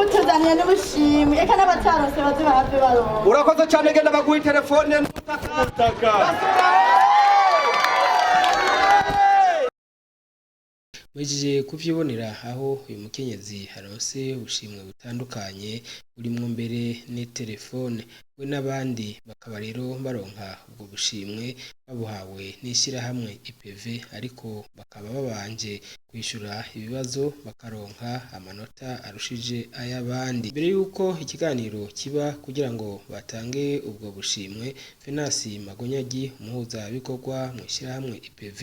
Mutuzaniye n'ubushimwe, eka n'abatarose baze bahave baronka. Urakoze cyane, genda baguha telefone n'ubutaka. Mwejeje kuvyibonera aho uyu mukenyezi aronse ubushimwe butandukanye burimwo mbere n'iterefone, we n'abandi bakaba rero baronka ubwo bushimwe babuhawe n'ishirahamwe IPV, ariko bakaba babanje kwishura ibibazo bakaronka amanota arushije ay'abandi. Mbere yuko ikiganiro kiba kugira ngo batange ubwo bushimwe, Venasi Magonyagi, umuhuzabikorwa mu ishirahamwe IPV,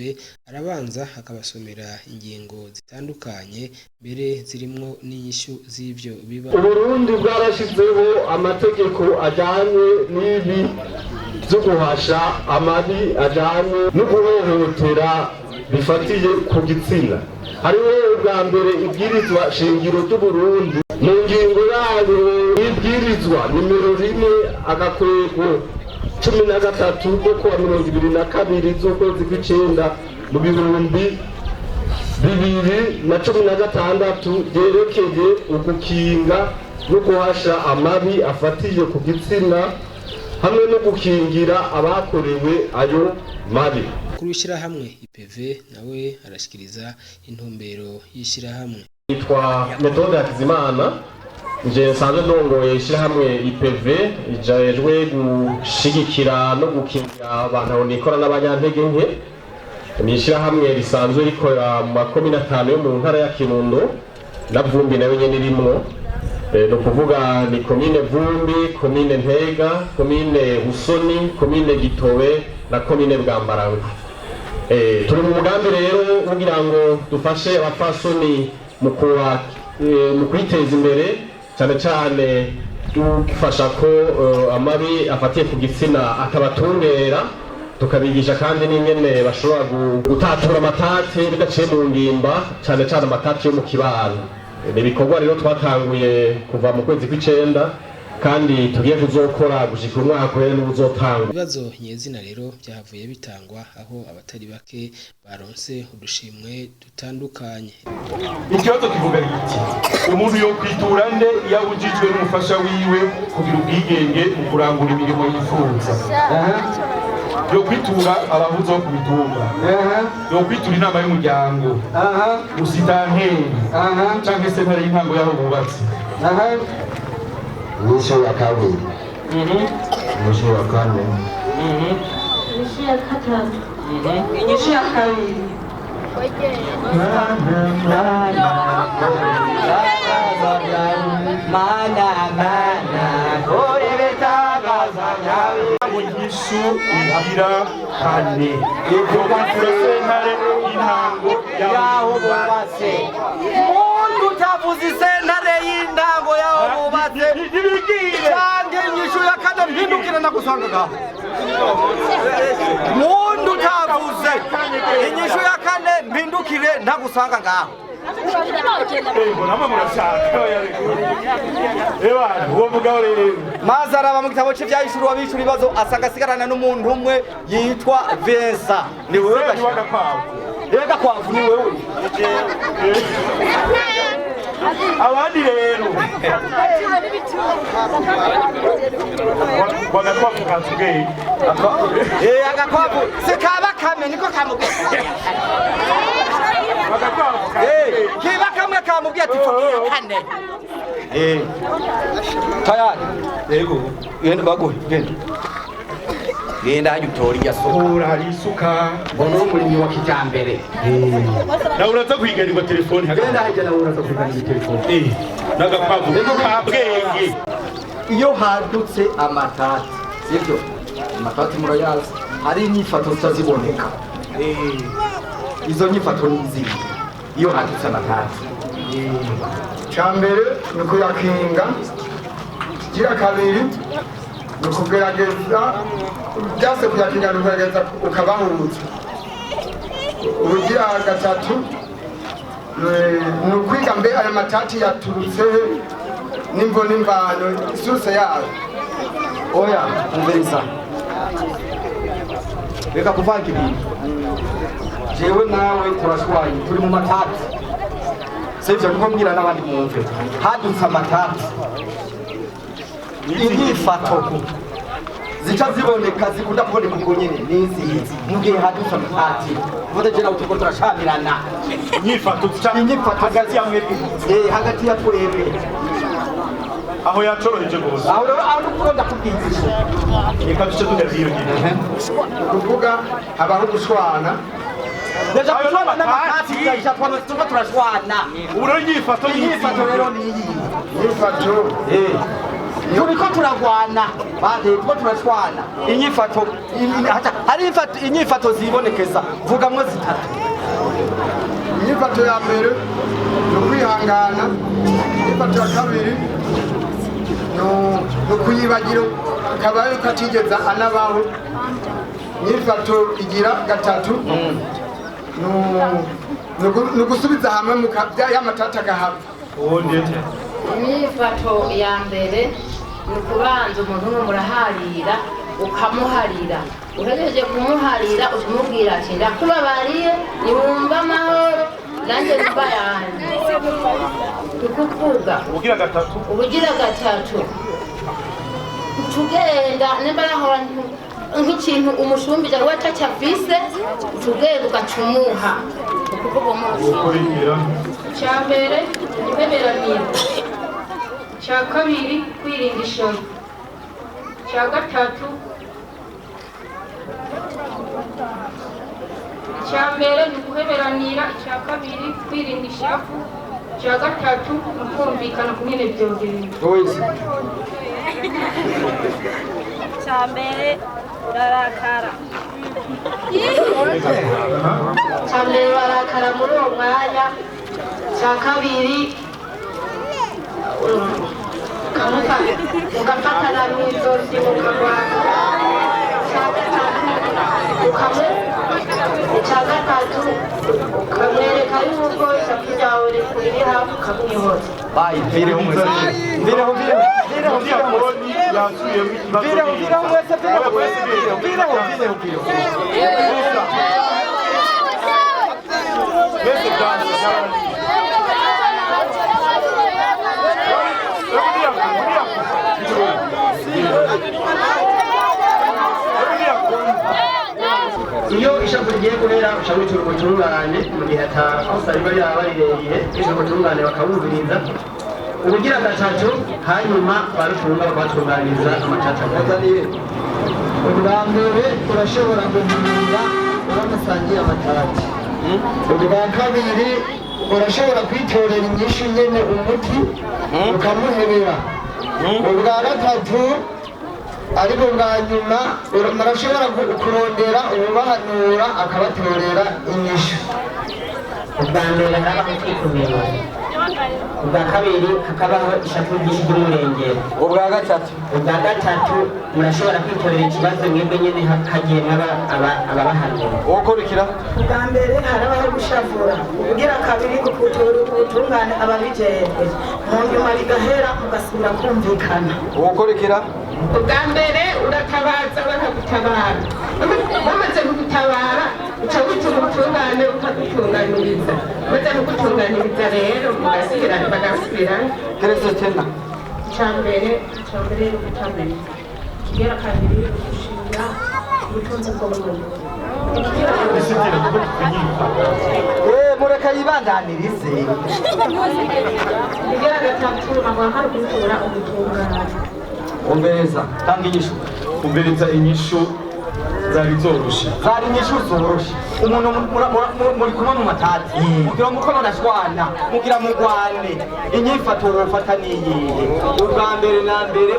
arabanza akabasomera ingingo zitandukanye mbere zirimwo n'inyishu z'ivyo biba. Uburundi bwarashyizeho amategeko ajyanye n'ibi byo guhasha amabi ajyanye no guhohotera bifatiye ku gitsina. Hariho ubwa mbere ibwirizwa shingiro ry'Uburundi mu ngingo yayo y'ibwirizwa nimero 1-13 ryo kuwa 22 z'ukwezi kw'icenda mu 2016 ryerekeye ugukinga no guhasha amabi afatiye ku gitsina hamwe no gukingira abakorewe ayo mabi. Umukuru w'ishirahamwe IPV nawe arashikiriza intumbero y'ishirahamwe. Nitwa Methode Hakizimana, nje nsanzwe ndongoye ishyirahamwe IPV rijejwe gushigikira no gukingira abantu nikora n'abanyantege nke. Ni ishyirahamwe risanzwe rikorera mu makomine atanu yo mu ntara ya Kirundo na Vumbi nayo nyene irimwo. Ni ukuvuga ni komine Vumbi, komine Ntega, komine Busoni, komine Gitobe na komine Bwambarangwe. Turi mu mugambi rero kugira ngo dufashe abapfasoni mu kwiteza imbere, cyane cyane dufasha ko amabi afatiye ku gitsina atabatungera, tukabigisha kandi n'ingene bashobora gutatura amatati bidaciye mu ngimba, cyane cyane amatati yo mu kibano. Ni ibikorwa rero twatanguye kuva mu kwezi kw'icenda kandi tugiye kuzokora gushika umwaka uhere n'uzotangwa. Ibibazo nyezina rero vyahavuye bitangwa, aho abatari bake baronse udushimwe dutandukanye. Ikibazo kivuga giti: umuntu yokwitura nde iyo abujijwe n'umufasha wiwe kugira ubwigenge mu kurangura imirimo yifuza? Yokwitura abahuza bo ku mitumba, yokwitura inama y'umuryango, musitanteri canke sentare y'intango y'aho bubatse. Inyishu ya kabiri. Inyishu ya kane. Inyishu ya gatatu. Inyishu ya kabiri. Mana mana kore bitagaza nyawe. Inyishu igira kane: yokwitura sentare y'intango yaho bubatse. Muntu utavuze isentare y'intango yaho bubatse canke inyishu ya kane, mpindukire nagusanga ngaho. Muntu utavuze inyishu ya kane, mpindukire ntagusanga ngaho. Ego namwe murashaka ebana uwo mugabo rero. Maze araba mu gitabo cye byahishuriwe abishura ibibazo, asanga asigarana n'umuntu umwe yitwa Vincent. Ni wewe? Ni w'agakwavu. Yewe gakwavu, ni wewe. Abandi rero wagakwavu katubwenge. Eh, agakwavu sikaba kamwe niko kamubwiye. Wagakwavu. Eh, kiba kamwe kamubwiye ati fukia kane. Eh, tayari? Yego. Genda baguhe, genda genda hajya utora irya suka. Ura hari isuka. Mbona umurimyi wa kijambere. Nawe uraza kwiganirwa telefone. Genda hajya nawe uraza kwiganirwa telefone. Eh, n'agakwavu ka bwenge. Iyo hadutse amatati, sibyo? Amatati murayazi, hari inyifato zitaziboneka. Izo nyifato ni izihe iyo hadutse amatati? Cya mbere ni ukuyakinga, ikigira kabiri ni ukugerageza byase kuyakinga, ni ukugerageza ukabahuza. Ubugira gatatu ni ukwiga mbe ayo matati yaturutse he, n'imvo n'imvano, isuse yayo. Oya, umviriza, reka kuvanga ibintu. Jewe nawe turashwaye, turi mu matati. Sivyo? Niko mbwira n'abandi mwumve. Hadutse amatati, inyifato zica ziboneka, zikunda kuboneka ubwo nyene nizi mu gihe hadutse amatati. Vuze je nawe turiko turashamirana. Inyifato zica inyifato hagati ya mwebwe. Hagati ya twebwe. Aho yacoroheje gose. Aho rero, aho nuko ndakubwiza. Reka duce tujya hiyo nyine. Kuvuga habaho gushwana. Deja gushwana n'amatati tukaisha twama turiko turashwana. Ubu rero inyifato Inyifato rero ni iyi. Inyifato. Turiko turagwana bade, turiko turashwana. Inyifato hari inyifato zibonekeza, vugamwo zitatu. Inyifato ya mbere ni ukwihangana. Inyifato ya kabiri ni ukuyibagira akaba yuko atigeze anabaho. Inyifato igira gatatu ni ugusubiza hamwe y'amatata agahava. Inyifato ya mbere ni ukubanza umuntu umwe muraharira, ukamuharira. Uhejeje kumuharira, ukamubwira ati: "Ndakubabariye, niwumva amahoro nanjye numva yanjye." Tukuvuga Ubugira gatatu. Ubugira gatatu, tugenda nimba yahora nk'ikintu umushumbije we ataco afise, tugenda ugacumuha, ukuvuga umunsi. Ukurikira. Icya mbere, guheberanira. Icya kabiri, kwirinda ishavu. Icya gatatu, icya mbere ni uguheberanira, icya kabiri kwirinda ishavu, icya gatatu ni ukumvikana ku nyene vyogenda. Icya mbere, urarakara. Icya mbere, urarakara muri uwo mwanya. Icya kabiri, ugafatana mu izosi mukagwana. Icya gatatu, ukamwereka yuko ishavu ryawe rikuri hafi, ukamwihoza. Bayi, vireho mwese, vireho, vireho, vireho, vireho, vireho, vireho mwese, vireho, vireho, vireho, vireho, vireho. Mwese byanze. Iyo ishavu rigiye guhera, uca witura ubutungane mu gihe atakosa riba ryaba rirerire, witura ubutungane bakabumviriza. Ubugira gatatu, hanyuma barutunga bakabatunganiriza amatata. Ubwa mbere, urashobora guhunga uwo musangiye amatati. Ubwa kabiri, urashobora kwitorera inyishu nyene, umuti, ukamuhebera. Ubwa gatatu, ariko bwa nyuma, murashobora kurondera uwubahanura akabatorera inyishu. Ubwa mbere, habaho kwikumira. Ubwa kabiri, hakabaho ishavu ryinshi ry'umurengero. Ubwa gatatu. Ubwa gatatu, murashobora kwitorera ikibazo mwebwe nyene, hagiye ababahanura. Ukurikira. Ubwa mbere, harabaho gushavura. Ubugira kabiri, ukutora ubutungane ababijejwe, mu nyuma bigahera mugasubira kumvikana. Ukurikira. Ubwa mbere, uratabaza bakagutabara. Bamaze kugutabara, uca witura ubutungane bukagutunganiriza. Maze kugutunganiriza rero, mugasubirana, bagasubirana. Terese tena. Icya mbere ni ugutabera. Ikigera kabiri, ni ugushimira ubutunzi bwo mu rugo. Mureka yibandanirize. Ikigera gatatu, ntabwo hari gutora ubutungane. Umbereza, tanga inyishu. Umbereza, inyishu zari zoroshe. Zari inyishu zoroshe. Umuntu muri kumwe mu matati, mugira muko murashwana, mugira mugwane, inyifato wofata niyihe? Ubwa mbere na mbere,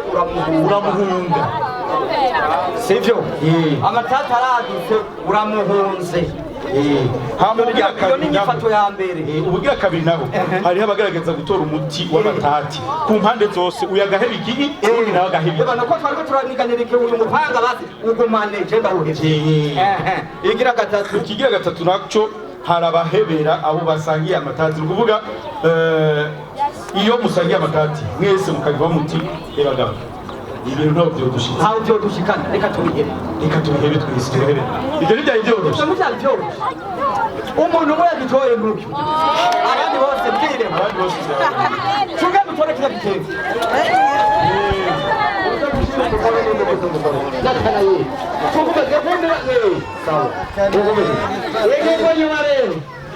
uramuhunga. Sivyo? Amatati aradutse, uramuhunze. Hama ubugira Iyo ni kabiri inyifato ya mbere. Ubugira kabiri nabo, hariho abagerageza gutora umuti w'amatati ku mpande zose, uyu agaheba iki, uwundi nawe agaheba iki. Eba nuko twariko turaniganira iki, uyu mupanga basi ugumane, je ndawuhevye. Igira gatatu. Ikigira gatatu naco, hari abahebera abo basangiye amatati. Ni ukuvuga iyo musangiye amatati mwese mukabiva muti: "Ebagabo, Ibintu ntabwo byodushitse. Ntawe byodushikana, reka tubihebe. Reka tubihebe twese, tubihebe. Ibyo ntibyari byoroshe. Ibyo ntibyari byoroshe. Umuntu umwe yagitoye nk'uyu, abandi bose bwire. Abandi bose. Tunge dutore kiriya gitebo.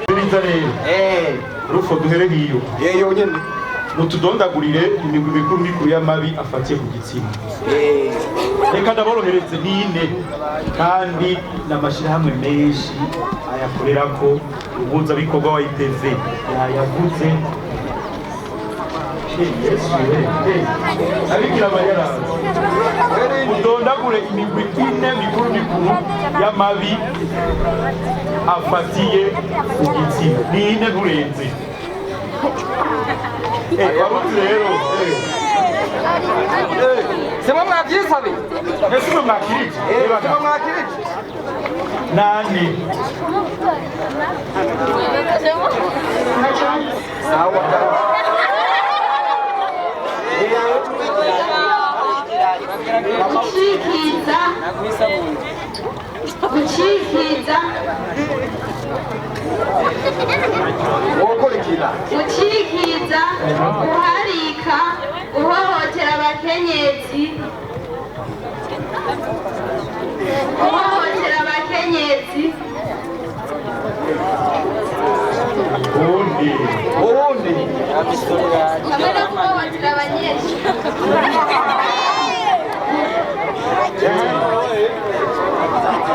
Biriza rero. Rufo, duhere nk'iyo. Yeyo nyene. Mutudondagurire imigwi mikuru mikuru y'amabi afatiye ku gitsina. Reka ndaborohereze, nine, kandi n'amashyirahamwe menshi ayakorerako. Umuhuzabikorwa wa IPV yayavuze. Yesu abikira Mariya, mudondagure imigwi ine mikuru mikuru y'amabi afatiye ku gitsina. Ni ine, nturenze. Waruzi rero. Simwe mwavyisabe. Ese mwe mwakirije? Simwe mwakirije. Nani? Sawa. Gucikiza, gucikiza. Wokurikira. Gucikiza, guharika, guhohotera abakenyezi, guhohotera abakenyezi. Uwundi. Uwundi. Hamwe no guhohotera abanyeshuri.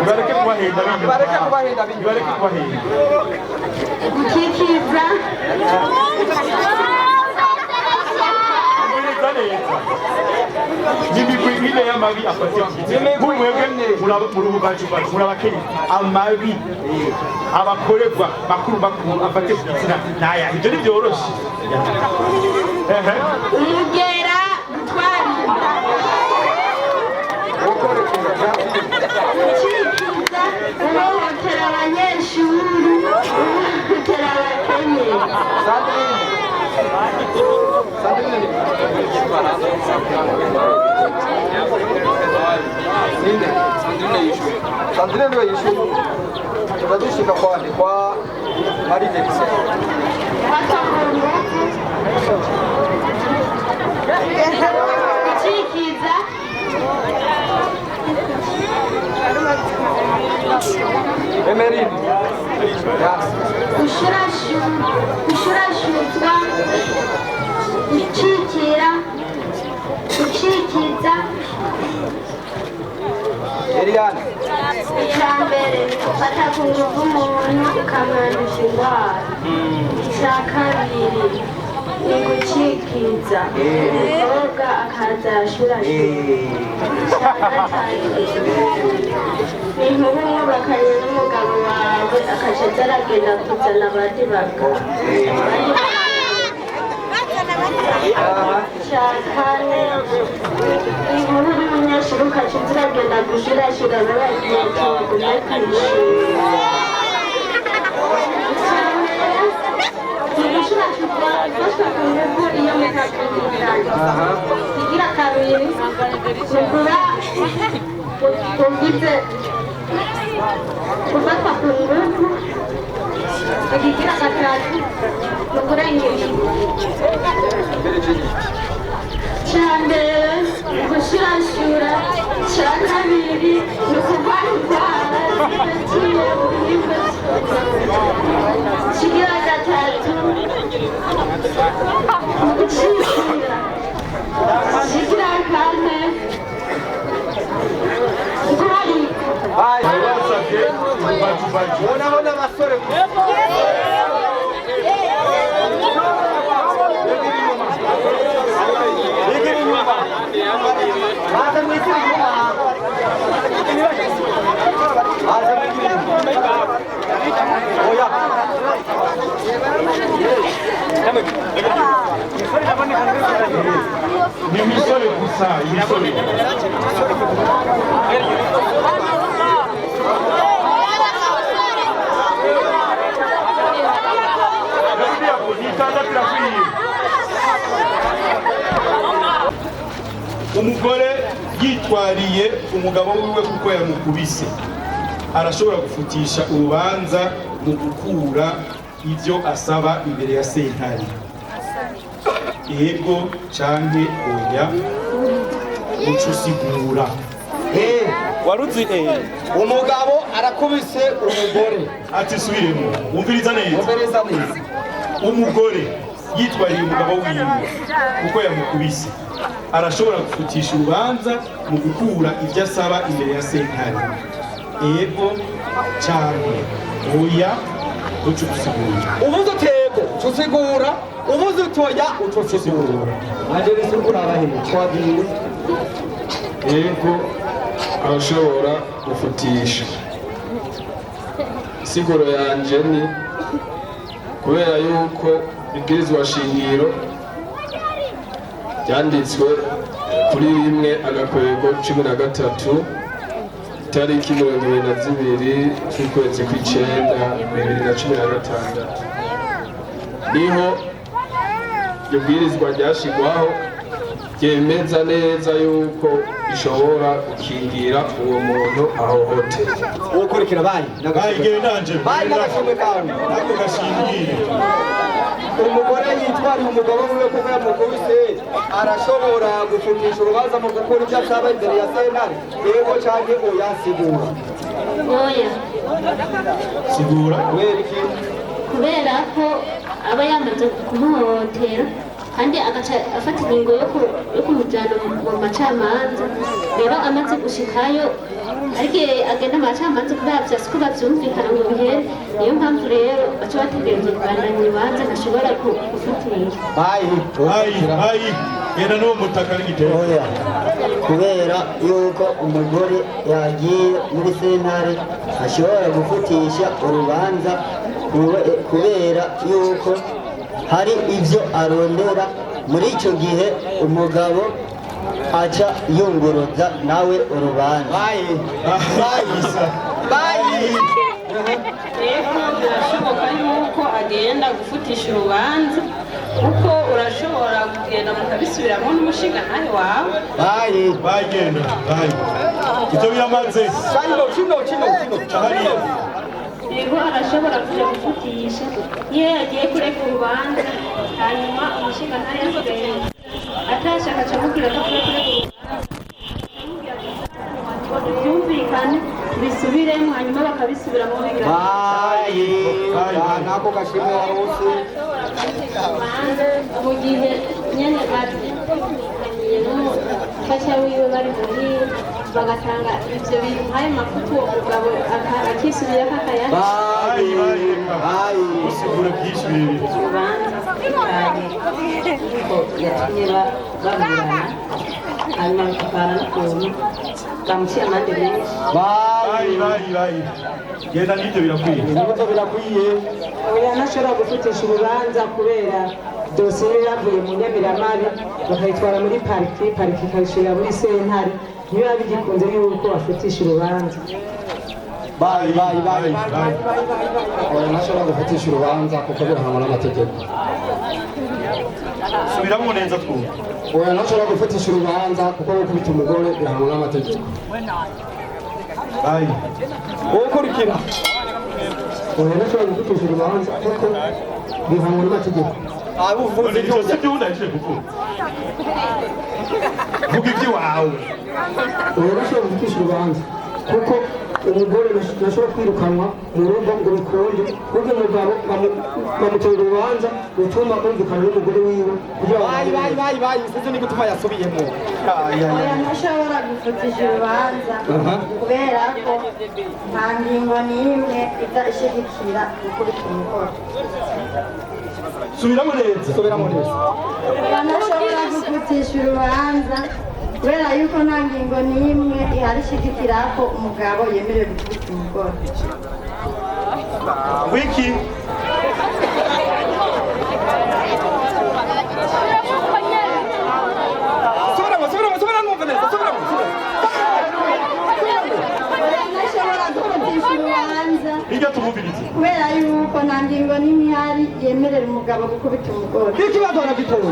Bareke kubahenda. Bareke kubahenda. Bareke kubahenda. Gukikiza. Neza neza. N'imigwi ine y'amabi afatiye ku gitsina. Mwebwe muri ububajubaju, muri abakenyezi, amabi abakorerwa makuru makuru afatiye ku gitsina naya? Ibyo ntibyoroshe. Umugera, gutwara inda. Gucikiza, guhohotera abanyeshuri, guhohotera abakenyezi. Sandrine niwe yishuye. Tuba dushika kwa nde? Kwa Marie Delise. Gucikiza. Emerine. Gushurashuzwa, gucikira, gucikiza. Eliane. Icya mbere ni gufata ku ngufu umuntu ukamwanduza indwara. Icya kabiri ni gucikiza umukobwa akaza arashurashura. Icya gatatu ni inkuru mwubakanye n'umugabo wawe akaca aza aragenda kuzana abandi bagabo. Icya kane, inkuru uri umunyeshuri ukaca uza uragenda gushurashura babagiye ati mugume ku ishuri. Icya mbere ni gushurashurwa ufashwa ku ngufu iyo mutakumvikanye. Igira kabiri ni ukuba ugize gufatwa ku ngufu. Ikigira gatatu ni ukurengera. Icya mbere ni gushurashura. Icya kabiri ni ukurwara indwara zifatiye mu bihimba. Ikigira gatatu ni ugucikira. Ikigira kane ni guharika. Basabye ububajubaju. Unaona abasore. Igira inyuma. Baza mwikira inyuma. Baza mwikira inyuma. Oya. Ni imisore gusa, imisore. Itandatu irakwiye. Umugore Yitwariye umugabo wiwe kuko yamukubise, arashobora gufutisha urubanza mu gukura ibyo asaba imbere ya sentare? Yego canke oya, uca usigura. Waruzi umugabo arakubise umugore. Ati subiremo, wumviriza neza. Wumviriza neza. Umugore yitwariye umugabo wiwe kuko yamukubise, arashobora gufutisha urubanza mu gukura ibyo asaba imbere ya sentare? Ego canke oya, uca usigura. Uvuze utego usigura, uvuze utoya ucusigura. Angelise, uriko urabahemu, twagiye. Yego, arashobora gufutisha. Isiguro yanje ni kubera yuko ibwirizwa shingiro ryanditswe kuri 1/13, itariki 22 z'ukwezi kw'icenda 2016, niho iryo bwirizwa ryashigwaho, ryemeza neza yuko ishobora gukingira uwo muntu ahohoterwa. Ukurikira bayi. Bayi, bayi n'agashimwe kawe. Nako gashingire. Umugore yitwariye umugabo wiwe kuko yamukubise, arashobora gufutisha urubanza mu gukora ibyo asaba imbere ya sentare? Yego canke oya, sigura. Oya. Sigura. Kubera iki? Kubera ko aba yamaze kumuhohotera kandi agaca afata ingingo yo kumujyana mu macamanza. Rero amaze gushikayo, ariko agenda mu macamanza kubera vyasi ko bavyumvikana ngo bihere. Niyo mpamvu rero baca bategerezwa kubandanya urubanza, ntashobora gufutisha. Bayi. Bayi, bayi, genda n'uwo mutaka n'igitebo. Oya, kubera yuko umugore yagiye muri sentare ashobora gufutisha urubanza kubera yuko hari ibyo arondera. Muri icyo gihe umugabo aca yunguruza nawe urubanza. Bayi, bayi, bayi. Rero birashoboka yuko agenda gufutisha urubanza, kuko urashobora kugenda mukabisubiramo n'umushingantahe wawe. Bayi. Bagenda bayi, ibyo biramaze. Kino, kino, kino, kino. Yego, arashobora kuja gufutisha iyo yagiye kurega urubanza, hanyuma umushingantahe yasigaye atashaka, aca amubwira ko avuye kurega urubanza, byumvikane bisubiremo, hanyuma bakabisubiramo biganira. Bayi, nako gashimwe warose. Mu gihe nyene bavyumvikaniye n'umufasha wiwe bari muhira, bagatanga ivyo bintu nk'ayo mafuti, uwo mugabo akisubirako akayaca. Bayi, bayi, reka usigura byinshi birebire. Urubanza bivanye yuko yatumye baburana, hanyuma bikavana n'ukuntu bamuciye amande menshi. Bayi, bayi, bayi, genda n'ibyo birakwiye. N'ibyo birakwiye. Oya, ntashobora gufutisha urubanza kubera dosiye yavuye mu nyamiramabi bakayitwara muri pariki, pariki ikayishyira muri sentare, ntibiba bigikunze yuko bafutisha urubanza. Bayi, bayi, bayi. Oya, ntashobora gufatisha urubanza kuko birahanwa n'amategeko. Subiramo neza twumve. Oya, ntashobora gufatisha urubanza kuko gukubita umugore birahanwa n'amategeko. Bayi. Ukurikira. Oya, ntashobora gufatisha urubanza kuko bihanwa n'amategeko. Abuvuze. Ibyo si byo ndangije kuvuga, vuga iby'iwawe. Oya, ntashobora gufatisha urubanza kuko umugore ntashobora kwirukanwa mu rugo ngo bikunde, kuko umugabo bamutera urubanza rutuma bumvikana n'umugore wiwe kugira ngo Bayi, bayi, bayi, bayi, sinzi ni gutuma yasubiyemo. Oya, ntashobora gufutisha urubanza kubera ko nta ngingo n'imwe iza ishigikira gukubita umugore. Subiramo neza. Subiramo neza. Oya, ntashobora gufutisha urubanza kubera yuko nta ngingo n'imwe ihari ishigikira ko umugabo yemerewe gukubita umugore. Wiki. Subiramo, subiramo, subiramo, numva neza, subiramo, subiramo. Oya, ntashobora gufutisha urubanza Hirya tumvirize. kubera yuko nta ngingo n'imwe ihari yemerera umugabo gukubita umugore. Ikibazo aragitoye.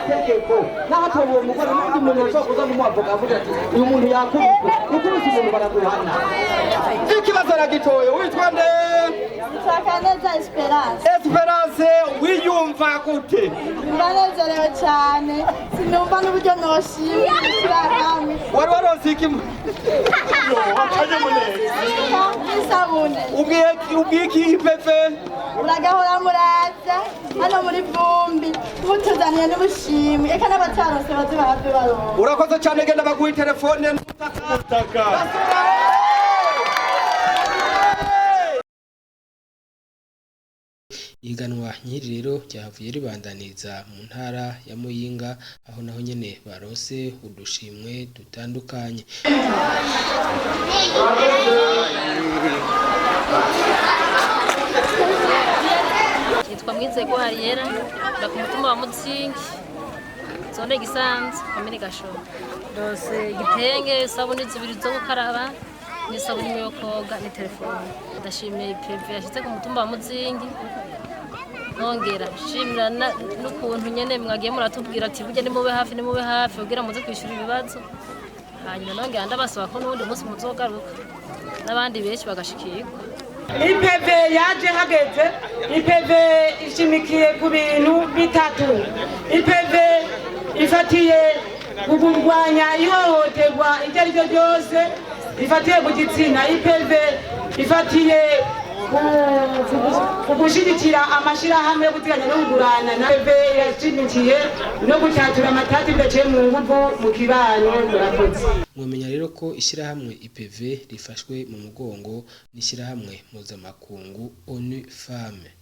Amategeko naho atoba uwo mugore, n'undi muntu ashobora kuza nk'umwavoka avuga ati uyu muntu yakubiswe, ukubise umuntu baraguhana. Ikibazo aragitoye. Witwa nde? Nitwa Esperance. Esperance, wiyumva gute? Ndanezerewe cyane, sinumva n'uburyo noshima ishyirahamwe. Wari waronse iki? N'isabune. Ubwiye iki IPV? Muragahora muraza hano muri Vumbi mutuzaniye n'ubushimwe, eka n'abataronse baze bahave baronka. Urakoze cyane, genda baguha telefone n'umutaka. Ihiganwa nk'iri rero ryahavuye ribandaniriza mu ntara ya Muyinga, aho naho nyene baronse udushimwe dutandukanye. Nitwa Mwizego Hariyera, mba ku mutumba wa Mutsingi, zone Gisanze, komine Gashobo. Ndose igitenge, isabuni zibiri zo gukaraba n'isabuni imwe yo koga n'itelefone. Ndashimiye IPV yashitse ku mutumba wa Muzingi, nongera nshimira n'ukuntu nyene mwagiye muratubwira ati burya nimube hafi, nimube hafi kugira muze kwishura ibibazo. Hanyuma nongera ndabasaba ko n'uwundi munsi muzogaruka n'abandi benshi bagashikirwa. IPV yaje hageze. IPV ishimikiye ku bintu bitatu. IPV ifatiye ku kurwanya ihohoterwa iryo ari ryo ryose rifatiye ku gitsina. IPV ifatiye ku gushyigikira amashyirahamwe yo guteganya no kugurana. Na IPV irashimikiye no gutatura amatati bidaciye mu nguvu mu kibano. Murakoze. Mwomenya rero ko ishyirahamwe IPV rifashwe mu mugongo n'ishyirahamwe mpuzamakungu ONU Femmes.